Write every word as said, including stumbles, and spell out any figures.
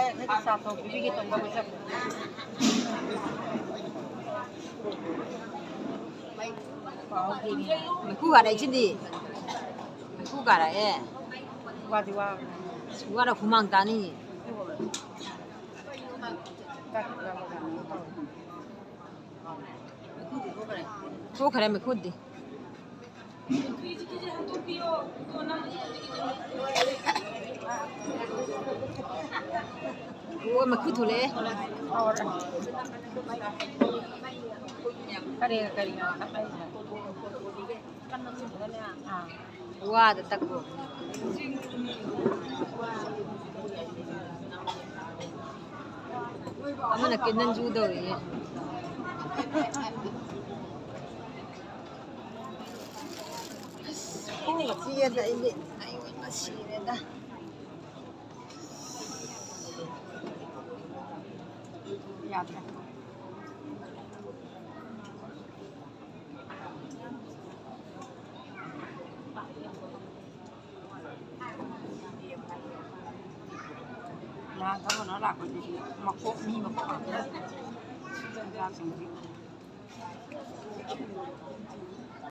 ꯑꯩꯈꯣꯏꯒꯤ ꯆꯥ ꯊꯣꯡ ꯄꯤꯕꯤꯒꯦ ꯇꯧꯕ ꯃꯁꯛ꯫ ꯃꯩꯈꯨ ꯀꯥꯔꯛꯏꯁꯤꯗꯤ꯫ ꯃꯩꯈꯨ ꯀꯥꯔꯛꯑꯦ꯫ ꯋꯥꯗꯤ ꯋꯥ꯫ ꯑꯁ, ꯋꯥꯔ ꯍꯨꯃꯥꯡ ꯇꯥꯅꯤꯌꯦ꯫ ꯊꯣꯛꯈ꯭ꯔꯦ ꯃꯩꯈꯨꯗꯤ꯫ ꯑꯣ, ꯃꯩꯈꯨ ꯊꯣꯛꯂꯛꯑꯦ꯫ ꯀꯔꯤ, ꯀꯔꯤ? ꯑꯥ꯫ ꯋꯥꯗ ꯇꯛꯄ꯫ ꯑꯃꯅ ꯀꯦꯟꯗꯜ ꯖꯨ ꯇꯧꯔꯤꯌꯦ꯫ ꯑꯁ, ꯈꯣꯡꯒ ꯆꯤꯛꯑꯦꯗ ꯑꯩꯗꯤ꯫ ꯑꯩ ꯑꯣꯏꯅ ꯁꯤꯔꯦꯗ꯫ ꯌꯥꯗ꯭ꯔꯦ꯫ ꯅꯍꯥꯟ ꯊꯕꯛ ꯍꯣꯠꯅ ꯂꯥꯛꯄꯗꯨꯗꯤ ꯃꯀꯣꯛ, ꯃꯤ ꯃꯀꯣꯛ ꯉꯥꯛꯇ꯫ ꯑꯣꯖꯥꯁꯤꯡꯗꯤ꯫